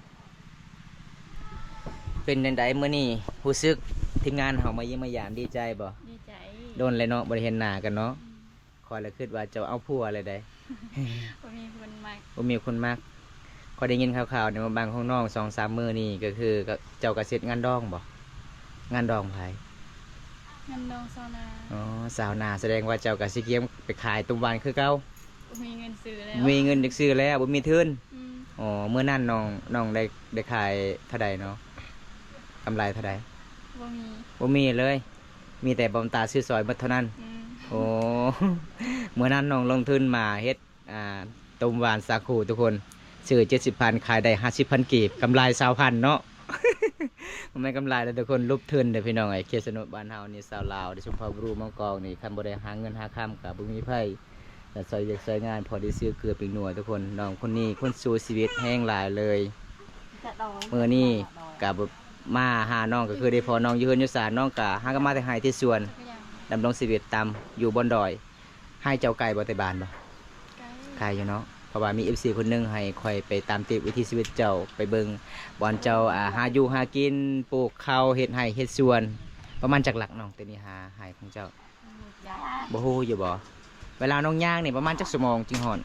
ເປັນຈັ່ງໃດມື້ນີ້ ຮູ້ສຶກທີມງານເຮົາມາຢ້ຽມມາຢາມ ດີໃຈບໍ່? ດີໃຈ. ດົນແລ້ວເນາະ ບໍ່ໄດ້ເຫັນໜ້າກັນເນາະ. ອືມ ຂ້ອຍລະຄິດວ່າເຈົ້າເອົາຜົວແລ້ວໃດ໋. ບໍ່ມີຄົນມັກ ບໍ່ມີຄົນມັກ. ຂ້ອຍໄດ້ຍິນຂ່າວໆໃນໝູ່ບ້ານຂອງນ້ອງສອງສາມມື້ນີ້ ກະຄືເຈົ້າກະເສັດງານດອງບໍ່? ງານດອງໃຜ? ງານດອງຊາວນາ. ອໍ ຊາວນາ ສະແດງວ່າເຈົ້າກະຊິກຽມໄປຂາຍຕົ້ມຫວານຄືເກົ່າ. ບໍ່ມີເງິນຊື້ແລ້ວ ບໍ່ມີເງິນຢາກຊື້ແລ້ວ ບໍ່ມີທຶນ. ອືມ ອໍ ມື້ນັ້ນນ້ອງ ນ້ອງໄດ້ ໄດ້ຂາຍເທົ່າໃດເນາະ? ກຳໄລເທົ່າໃດ? ບໍ່ມີ ບໍ່ມີເລີຍ. ມີແຕ່ບຳຕາຊື້ສອຍໝົດເທົ່ານັ້ນ. ອືມ ໂອ້ ມື້ນັ້ນນ້ອງລົງທຶນມາເຮັດ ອ່າ ຕົ້ມຫວານສາຄູທຸກຄົນ ຊື້ເຈັດສິບພັນ ຂາຍໄດ້ຫ້າສິບພັນກີບ ກຳໄລຊາວພັນເນາະ. ບໍ່ແມ່ນກຳໄລເດີທຸກຄົນ ຫຼຸບທຶນເດີພີ່ນ້ອງເອີຍ. ເຂດຊະນວດບ້ານເຮົານີ້ ຊາວລາວ ໄດ້ຊຸມເຜົ່າບຣູມັງກອງນີ້ ຄັນບໍ່ໄດ້ຫາເງິນຫາຄຳກະບໍ່ມີໃຜ ແຕ່ຊ່ອຍວຽກຊ່ອຍງານ ພໍໄດ້ຊື້ເກືອເກືອແປງນົວທຸກຄົນ. ນ້ອງຄົນນີ້ຄົນສູ້ຊີວິດແຮງຫຼາຍເລີຍ. ມື້ນີ້ກະມາຫານ້ອງ ກະຄືໄດ້ພໍ້ນ້ອງຢູ່ເຮືອນຢູ່ຊານ. ນ້ອງກະຫາກະມາແຕ່ໄຮ່ແຕ່ສວນ ດຳລົງຊີວິດຕາມຢູ່ບ່ອນດອຍ. ໄຮ່ເຈົ້າໄກບໍ່ແຕ່ບ້ານບໍ່? ໄກ ໄກຢູ່ເນາະ. ເພາະວ່າມີເອັຟຊີຄົນໜຶ່ງໃຫ້ຂ້ອຍໄປຕາມຕິດວິຖີຊີວິດເຈົ້າ ໄປເບິ່ງບ່ອນເຈົ້າ ອ່າ ຫາຢູ່ຫາກິນ ປູກເຂົ້າ ເຮັດໄຮ່ເຮັດສວນ. ປະມານຈັກຫຼັກນ້ອງ ແຕ່ນີ້ຫາໄຮ່ຂອງເຈົ້າ? ບໍ່ຮູ້ຢູ່ບໍ່? ເວລານ້ອງຍ່າງນີ້ປະມານຈັກຊົ່ວໂມງຈຶ່ງຮອດ?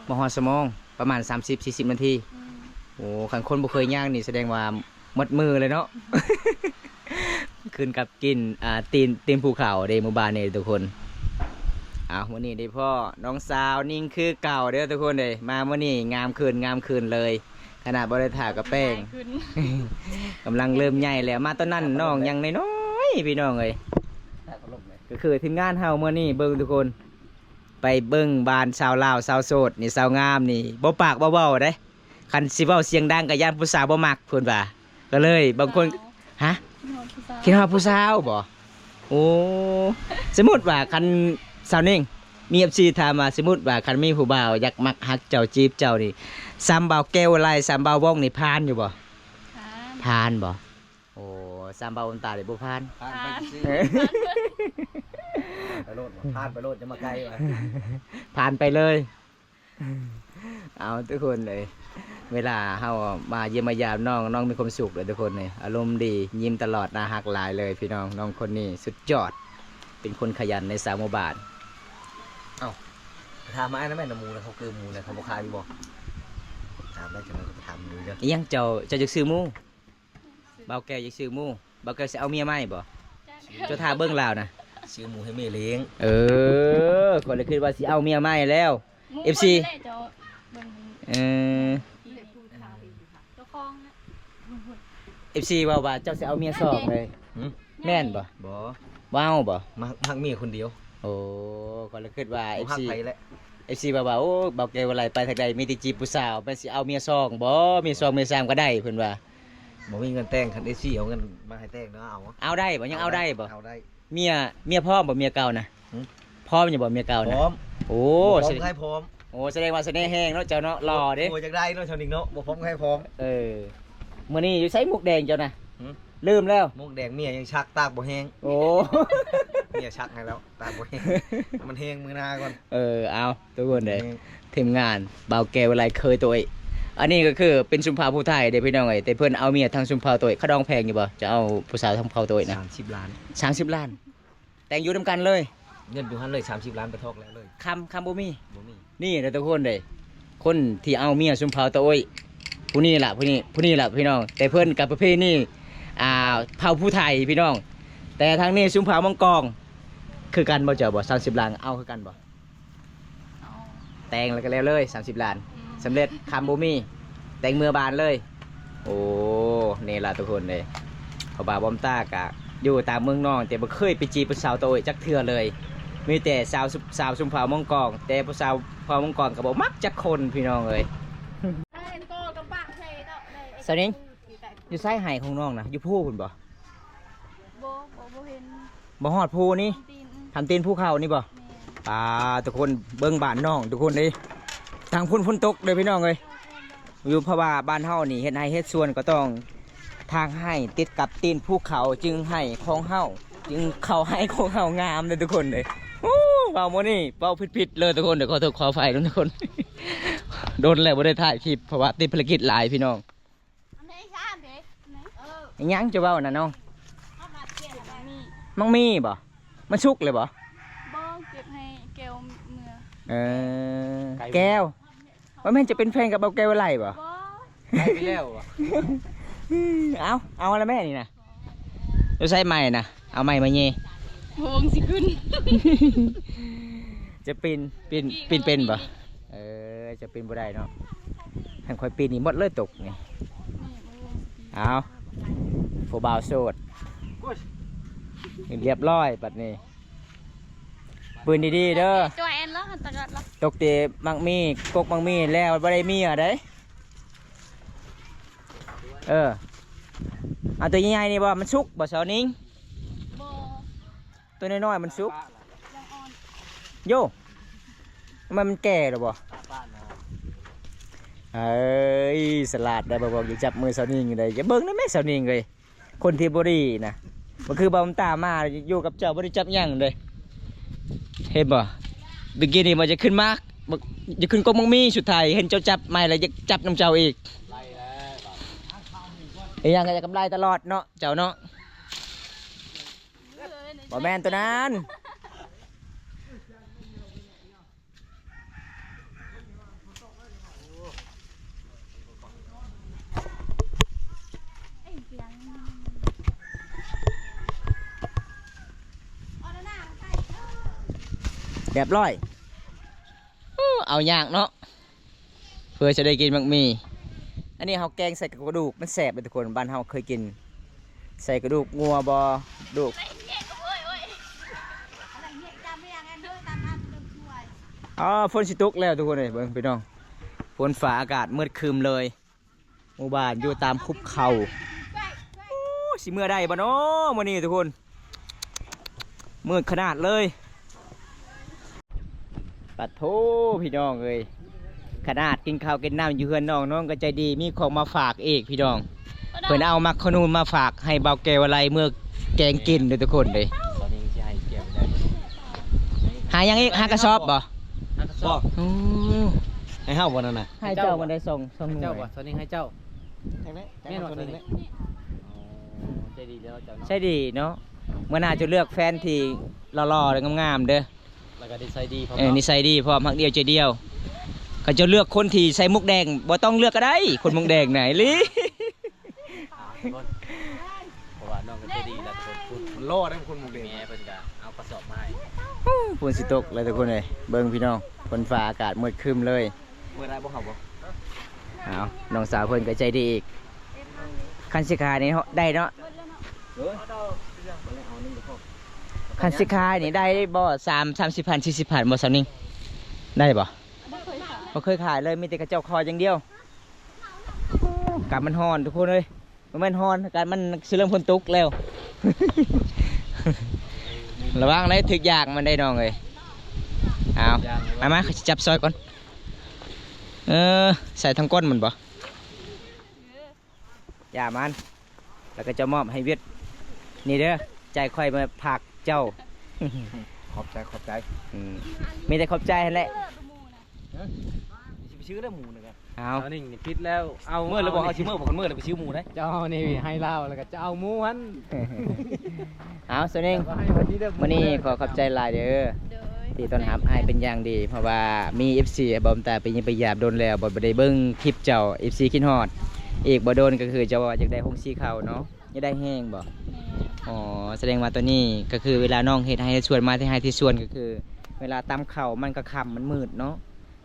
ບໍ່ຮອດຊົ່ວໂມງ ປະມານສາມສິບສີ່ສິບນາທີ. ອືມ ໂອ້ ຄັນຄົນບໍ່ເຄີຍຍ່າງນີ້ສະແດງວ່າໝົດມື້ເລີຍເນາະ. ຂຶ້ນກັບຕີນ ອ່າ ຕີນ ຕີນພູເຂົາເດ້ ໝູ່ບ້ານນີ້ທຸກຄົນ. ເອົາ ມື້ນີ້ໄດ້ພໍ້ນ້ອງສາວນິ້ງຄືເກົ່າເດີທຸກຄົນເດີ. ມາມື້ນີ້ງາມຂຶ້ນ ງາມຂຶ້ນເລີຍ. ຂະໜາດບໍ່ໄດ້ທາກະແປ້ງ ກຳລັງເລີ່ມໃຫຍ່ແລ້ວ. ມາຕອນນັ້ນນ້ອງຍັງນ້ອຍໆ ພີ່ນ້ອງເອີຍ. ກະຄືທີມງານເຮົາມື້ນີ້ເບິ່ງທຸກຄົນ ໄປເບິ່ງບ້ານຊາວລາວ ຊາວໂສດນີ້ ສາວງາມນີ້ ບໍ່ປາກບໍ່ເວົ້າເດ້. ຄັນຊິເວົ້າສຽງດັງກະຢ້ານຜູ້ສາວບໍ່ມັກ ເພິ່ນວ່າ. ກະເລີຍບາງຄົນ ຮະ? ຄິດຮອດຜູ້ສາວ ຄິດຮອດຜູ້ສາວບໍ? ໂອ້ ສົມມຸດວ່າຄັນ ສາວນິ້ງ ມີເອັຟຊີຖາມວ່າ ສົມມຸດວ່າຄັນມີຜູ້ບ່າວຢາກມັກຮັກເຈົ້າ ຈີບເຈົ້ານີ້ ສາມບ່າວແກ້ວໄລ ສາມບ່າວວອງນີ້ຜ່ານຢູ່ບໍ່? ຜ່ານ ຜ່ານບໍ່? ໂອ້ ສາມບ່າວບຸນຕານີ້ບໍ່ຜ່ານ ຜ່ານໄປຊື່ໆ. ຜ່ານໄປໂລດ ຜ່ານໄປໂລດ ຢ່າມາໃກ້ວ່າ ຜ່ານໄປເລີຍ. ເອົາ ທຸກຄົນເອີຍ ເວລາເຮົາມາຢ້ຽມມາຢາມນ້ອງ ນ້ອງມີຄວາມສຸກເດີທຸກຄົນເອີຍ. ອາລົມດີ ຍິ້ມຕະຫຼອດ ໜ້າຮັກຫຼາຍເລີຍພີ່ນ້ອງ. ນ້ອງຄົນນີ້ສຸດຍອດ ເປັນຄົນຂະຫຍັນໃນຊາວໝູ່ບ້ານ. ເອົ້າ ຖາມມາອ້າຍນະແມ່ນ ໝູນະ ເຂົາເກີໝູນະ ເຂົາບໍ່ຂາຍຢູ່ບໍ່? ຖາມໄດ້ຈັ່ງໃດກໍໄປຖາມໝູເດີ. ອີ່ຫຍັງເຈົ້າ ເຈົ້າຢາກຊື້ໝູ? ບ່າວແກ້ວຢາກຊື້ໝູ ບ່າວແກ້ວຊິເອົາເມຍໃໝ່ບໍ່? ເຈົ້າຖ້າເບິ່ງລາວນະ ຊື້ໝູໃຫ້ເມຍລ້ຽງ. ເອີ ຂ້ອຍລະຄິດວ່າຊິເອົາເມຍໃໝ່ແລ້ວ. ເອັຟຊີ ເອີ ເຈົ້າຂອງນະ ເອັຟຊີ ເວົ້າວ່າເຈົ້າຊິເອົາເມຍສອງເລີຍ. ຫື? ແມ່ນບໍ່? ບໍ່ ບໍ່ເອົາບໍ່? ມັກ ມັກເມຍຄົນດຽວ. ໂອ້ ຂ້ອຍລະຄິດວ່າ ເອັຟຊີ ເອັຟຊີ ເວົ້າວ່າ ໂອ້ ບ່າວແກ້ວບໍ່ໄດ້ໄປທາງໃດ ມີແຕ່ຈີບຜູ້ສາວ ແມ່ນຊິເອົາເມຍສອງບໍ່? ເມຍສອງເມຍສາມກະໄດ້ ເພິ່ນວ່າ. ບໍ່ມີເງິນແຕ່ງ ຄັນເອັຟຊີເອົາເງິນມາໃຫ້ແຕ່ງເນາະ ເອົາ ເອົາໄດ້ບໍ່? ຍັງເອົາໄດ້ບໍ່? ເອົາໄດ້. ເມຍ ເມຍພ້ອມບໍ່ ເມຍເກົ່ານະ? ຫື? ພ້ອມຢູ່ບໍ່ເມຍເກົ່ານະ? ພ້ອມ. ໂອ້ ພ້ອມ ສະແດງ ໃຫ້ພ້ອມ. ໂອ້ ສະແດງວ່າສະເໜ່ແຮງເນາະ ເຈົ້າເນາະ ຫຼໍ່ເດ້. ໂອ້ ຢາກໄດ້ເນາະ ຊາວນິງເນາະ ບໍ່ພ້ອມໃຫ້ພ້ອມ. ເອີ ມື້ນີ້ຢູ່ໃສໝວກແດງເຈົ້ານະ? ຫື? ລືມແລ້ວ. ໝວກແດງເມຍຍັງຊັກ ຕາກບໍ່ແຫ້ງ. ໂອ້ ເມຍຊັກໃຫ້ແລ້ວ ຕາກບໍ່ແຫ້ງ ມັນແຫ້ງມື້ໜ້າກ່ອນ. ເອີ ເອົາ ທຸກຄົນເດີ ທີມງານບ່າວແກ້ວໄລເຄີຍໂຕຍ. ອັນນີ້ກະຄືເປັນຊົນເຜົ່າຜູ້ໄທເດ້ພີ່ນ້ອງເອີຍ ແຕ່ເພິ່ນເອົາເມຍທາງຊົນເຜົ່າໂຕຍ. ເຂົາດອງແພງຢູ່ບໍ່? ຈະເອົາຜູ້ສາວທາງເຜົ່າໂຕຍນະ. ສາມສິບລ້ານ. ສາມສິບລ້ານ ແຕ່ງຢູ່ນຳກັນເລີຍ. ເງິນຢູ່ຫັ້ນເລີຍ ສາມສິບລ້ານໄປທອກແລ້ວເລີຍ. ຄຳ ຄຳບໍ່ມີ. ບໍ່ມີ. ນີ້ເດີທຸກຄົນເດີ ຄົນທີ່ເອົາເມຍຊົນເຜົ່າໂຕຍ ຜູ້ນີ້ລະ ຜູ້ນີ້ ຜູ້ນີ້ລະພີ່ນ້ອງ. ແຕ່ເພິ່ນກະປະເພນີ ອ່າ ເຜົ່າຜູ້ໄທພີ່ນ້ອງ ແຕ່ທາງນີ້ຊົນເຜົ່າມັງກອງ ຄືກັນບໍ່ເຈົ້າບໍ່? ສາມສິບລ້ານ ເອົາຄືກັນບໍ່? ແຕ່ງແລ້ວກະແລ້ວເລີຍ ສາມສິບລ້ານ. ອືມ ສຳເລັດ ຄຳບໍ່ມີ ແຕ່ງເມືອບ້ານເລີຍ. ໂອ້ ນີ້ລະທຸກຄົນເອີຍ ເພາະວ່າບອມຕາກະຢູ່ຕາມເມືອງນອກ ແຕ່ບໍ່ເຄີຍໄປຈີບຜູ້ສາວໂຕຍຈັກເທື່ອເລີຍ. ມີແຕ່ຊາວ ຊາວຊົນເຜົ່າມົ້ງກອງ ແຕ່ຜູ້ຊາວເຜົ່າມົ້ງກອງກໍບໍ່ມັກຈັກຄົນພີ່ນ້ອງເອີຍ. ສາວນິງ ຢູ່ໃສໄຮ່ຂອງນ້ອງນະ? ຢູ່ພູພຸ້ນບໍ່? ບໍ່ ບໍ່ ບໍ່ເຫັນ ບໍ່ຮອດພູນີ້ ທຳຕີນ ອືມ ທຳຕີນພູເຂົານີ້ບໍ່? ແມ່ນ. ປາ ທຸກຄົນເບິ່ງບ້ານນ້ອງທຸກຄົນເດ້ ທາງພຸ້ນຝົນຕົກເດີ້ພີ່ນ້ອງເອີຍ ຢູ່ ເພາະວ່າບ້ານເຮົານີ້ເຮັດໄຮ່ເຮັດສວນກໍຕ້ອງ ທາງໄຮ່ຕິດກັບຕີນພູເຂົາ ຈຶ່ງໄຮ່ຂອງເຮົາ ຈຶ່ງເຂົ້າໄຮ່ຂອງເຮົາງາມເດີ້ທຸກຄົນເດ້. ໂອ້ ເວົ້າມື້ນີ້ເວົ້າຜິດໆເລີຍທຸກຄົນເດ້ ຂໍໂທດຂໍອະໄພນຳທຸກຄົນ ດົນແລ້ວບໍ່ໄດ້ຖ່າຍຄລິບ ເພາະວ່າຕິດພາລະກິດຫຼາຍພີ່ນ້ອງ. ອີຫຍັງຈະເວົ້ານະນ້ອງ? ໝາກມີ່ບໍ່? ມັນສຸກແລ້ວບໍ່? ບໍ່ ເກັບໃຫ້ແກ້ວເມືອ. ເອີ ແກ້ວ ບໍ່ແມ່ນຈະເປັນແຟນກັບເບົາແກ້ວໄວໄລບໍ່? ບໍ່ ໄດ້ໄປແລ້ວ. ເອົາ ເອົາລະແມ່ນີ້ນະ ຢູ່ໃສໄມ້ນະ? ເອົາໄມ້ມາແຍ່ ໂຫງຊິຂຶ້ນ ຈະປີນ ປີນ ປີນເປັນບໍ່? ເອີ ຈະປີນບໍ່ໄດ້ເນາະ ຄັນຂ້ອຍປີນນີ້ໝົດເລີຍຕົກນີ້. ເອົາ ຜູ້ບ່າວໂສດ ຮຽບຮ້ອຍບັດນີ້ ປືນດີໆເດີ ຕົກແຕ່ໝາກມີ່ ກົກໝາກມີ່ແລ້ວບໍ່ໄດ້ເມຍເດ້. ເອີ ເອົາຕົວໃຫຍ່ໆນີ້ບໍ່? ມັນສຸກບໍ່ສາວນິງ? ບໍ່ ຕົວນ້ອຍໆມັນສຸກ ຍັງອ່ອນ. ໂຢ ມັນ ມັນແກ່ແລ້ວບໍ່? ເອີຍ ສະຫຼາດໄດ໋ ບໍ່ບອກ ຢ່າຈັບມືສາວນິງໄດ໋ ຢ່າເບິ່ງນະແມ່ສາວນິງເອີຍ. ຄົນທີ່ບໍ່ດີນະ ມັນຄືເບົາຕາມາຢູ່ກັບເຈົ້າບໍ່ໄດ້ຈັບຫຍັງເດ້ ເຫັນບໍ່? ເມື່ອກີ້ນີ້ມັນຈະຂຶ້ນມາ ມັນຈະຂຶ້ນກົກໝາກມີ່ ສຸດທ້າຍເຫັນເຈົ້າຈັບໄມ້ແລ້ວຢາກຈັບນຳເຈົ້າອີກ. ອີຫຍັງກໍຢາກກຳໄລຕະຫຼອດເນາະ ເຈົ້າເນາະ. ບໍ່ແມ່ນຕົວນັ້ນ ຮຽບຮ້ອຍ. ໂອ້ ເອົາຍາກເນາະ ເພື່ອຈະໄດ້ກິນໝາກມີ່. ອັນນີ້ເຮົາແກງໃສ່ກະດູກ ມັນແຊບເດ້ທຸກຄົນ ບ້ານເຮົາເຄີຍກິນ ໃສ່ກະດູກງົວບໍ່ ກະດູກ. ອໍ ຝົນຊິຕົກແລ້ວທຸກຄົນເອີຍ ເບິ່ງພີ່ນ້ອງ ຝົນຟ້າອາກາດມືດຄຶ້ມເລີຍ. ໝູ່ບ້ານຢູ່ຕາມຄຸບເຂົາ. ໂອ້ ຊິເມືອໄດ້ບໍ່ນໍມື້ນີ້ທຸກຄົນ ມືດຂະໜາດເລີຍ. ປະໂທ ພີ່ນ້ອງເອີຍ ຂະໜາດກິນເຂົ້າກິນນ້ຳຢູ່ເຮືອນນ້ອງ ນ້ອງກໍໃຈດີ ມີຂອງມາຝາກອີກພີ່ນ້ອງ. ເພິ່ນເອົາໝາກຂະໜູນມາຝາກໃຫ້ເບົາແກ້ວວາໄລເມືອແກງກິນເດີ້ທຸກຄົນເດ້. ຫາຫຍັງອີກ? ຫາກະສອບບໍ່? ຫາກະສອບ. ໂອ້ ໃຫ້ເຮົາບໍ່ນັ້ນນະ? ໃຫ້ເຈົ້າບໍ່ໄດ້ສອງ ສອງໜ່ວຍ. ໃຫ້ເຈົ້າບໍ່? ສອນນີ້ໃຫ້ເຈົ້າ. ແມ່ນບໍ່? ສອນນີ້ແຫຼະ. ອໍ ໃຈດີເນາະເຈົ້າເນາະ. ໃຈດີເນາະ. ເມື່ອໜ້າຈະເລືອກແຟນທີ່ຫຼໍ່ໆ ແລະ ງາມໆ ເດີ້. ແລ້ວກໍນິໄສດີພ້ອມ. ເອີ ເນາະ ນິໄສດີພ້ອມ ຮັກດຽວໃຈດຽວ. ກໍຈະເລືອກຄົນທີ່ໃສ່ໝວກແດງ ບໍ່ຕ້ອງເລືອກກໍໄດ້ ຄົນໝວກແດງນະ ອີ່ຫຼີ. ອ່າ ທຸກຄົນ ເພາະວ່ານ້ອງກໍໃຈດີແລ້ວທຸກຄົນ. ມັນຫຼໍ່ເດ້ຄົນໝວກແດງ. ແມ່ເພິ່ນກໍເອົາກະສອບມາໃຫ້. ໂອ້ ຝົນຊິຕົກແລ້ວທຸກຄົນເອີຍ ເບິ່ງພີ່ນ້ອງ ຝົນຟ້າອາກາດມືດຄຶ້ມເລີຍ. ເປີດໄດ້ບໍ່ເຮົາບໍ່? ເອົາ ນ້ອງສາວເພິ່ນກໍໃຈດີອີກ. ຄັນຊິຂາຍນີ້ໄດ້ເນາະ. ເອີ ຄັນຊິຂາຍນີ້ໄດ້ບໍ່? ສາມ ສາມສິບພັນ ສີ່ສິບພັນບໍ່ສາວນິງ? ໄດ້ບໍ່? ບໍ່ເຄີຍຂາຍເລີຍ ມີແຕ່ເຂົາເຈົ້າຂໍຢ່າງດຽວ. ອາກາດມັນຮ້ອນທຸກຄົນເອີຍ ບໍ່ແມ່ນຮ້ອນ ອາກາດມັນຊິເລີ່ມຝົນຕົກແລ້ວ. ລະວັງໄດ້ ຖືກຢາກມັນໄດ້ນ້ອງເອີຍ. ເອົາ ມາ ມາ ຂ້ອຍຊິຈັບຊອຍກ່ອນ. ເອີ ໃສ່ທາງກົ້ນມັນບໍ່? ຢ່າມັນ ແລ້ວກໍຈະມອບໃຫ້ຫວຽດ ນີ້ເດີ້ ໃຈຂ້ອຍມາຝາກເຈົ້າ. ຂອບໃຈ ຂອບໃຈ. ອືມ ມີແຕ່ຂອບໃຈຫັ້ນແຫຼະ. ເອີ ຊິໄປຊື້ແລ້ວໝູນະ. ເອົາ ສາວນິງນີ້ຜິດແລ້ວ. ເອົາ ເມື່ອລະບໍ່ ເອົາຊິເມື່ອບໍ່ ຄັນເມື່ອລະໄປຊື້ໝູໄດ້. ເຈົ້ານີ້ໃຫ້ລາວ ແລ້ວກໍຈະເອົາໝູຫັ້ນ. ເອົາ ສາວນິງ ມື້ນີ້ຂໍຂອບໃຈຫຼາຍເດີ້ ໂດຍ ທີ່ຕ້ອນຮັບອ້າຍເປັນຢ່າງດີ ເພາະວ່າມີເອັຟຊີ ບອມຕາໄປຢ້ຽມໄປຢາມດົນແລ້ວ ບໍ່ ບໍ່ໄດ້ເບິ່ງຄລິບເຈົ້າ ເອັຟຊີຄິດຮອດ. ອີກບໍ່ດົນກໍຄືເຈົ້າວ່າຢາກໄດ້ໂຮງສີເຂົ້າເນາະ ຢາກໄດ້ແຮງບໍ່? ແມ່ນ. ອໍ ສະແດງວ່າຕອນນີ້ກໍຄືເວລານ້ອງເຮັດໄຮ່ເຮັດສວນ ມາແຕ່ໄຮ່ແຕ່ສວນ ກໍຄືເວລາຕຳເຂົ້າມັນກໍຄ່ຳ ມັນມືດເນາະ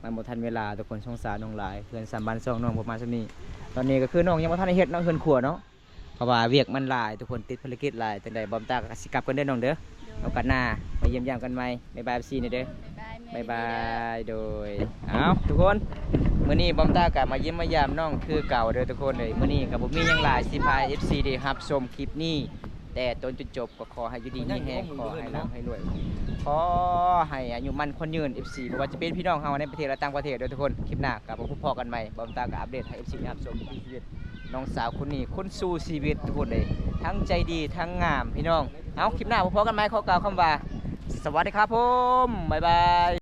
ມັນບໍ່ທັນເວລາ. ທຸກຄົນ ສົງສານນ້ອງຫຼາຍ ເຮືອນຊານບ້ານຊ່ອງນ້ອງປະມານສ່ຳນີ້. ຕອນນີ້ກໍຄືນ້ອງຍັງບໍ່ທັນໄດ້ເຮັດເນາະ ເຮືອນຄົວເນາະ ເພາະວ່າວຽກມັນຫຼາຍ ທຸກຄົນ ຕິດພາລະກິດຫຼາຍ. ຈັ່ງໃດບອມຕາກໍຊິກັບກ່ອນເດີ້ນ້ອງເດີ້. ໂອກາດໜ້າມາຢ້ຽມຢາມກັນໃໝ່. ບາຍບາຍ ເອັຟຊີ ແດ່ເດີ. ບາຍບາຍ ໂດຍ. ເອົ້າ ທຸກຄົນ ມື້ນີ້ບອມຕາກໍມາຢ້ຽມມາຢາມນ້ອງຄືເກົ່າເດີທຸກຄົນເອີຍ. ມື້ນີ້ກໍບໍ່ມີຫຍັງຫຼາຍ ຊິພາ ເອັຟຊີ ໄດ້ຮັບຊົມຄລິບນີ້ແຕ່ຕົ້ນຈົນຈົບ. ກໍຂໍໃຫ້ຢູ່ດີມີແຮງ ຂໍໃຫ້ຮ່ຳໃຫ້ລວຍ ຂໍໃຫ້ອາຍຸໝັ້ນຂວັນຍືນ ເອັຟຊີ ບໍ່ວ່າຈະເປັນພີ່ນ້ອງເຮົາໃນປະເທດ ແລະ ຕ່າງປະເທດເດີທຸກຄົນ. ຄລິບໜ້າກໍພົບພໍ້ກັນໃໝ່ ບອມຕາກໍອັບເດດໃຫ້ ເອັຟຊີ ໄດ້ຮັບຊົມຊີວິດ ນ້ອງສາວຄົນນີ້ ຄົນສູ້ຊີວິດທຸກຄົນເອີຍ ທັງໃຈດີທັງງາມພີ່ນ້ອງ. ເອົາ ຄລິບໜ້າພໍ້ກັນໃໝ່ ຂໍກ່າວຄຳວ່າ ສະຫວັດດີຄັບຜົມ ບາຍບາຍ.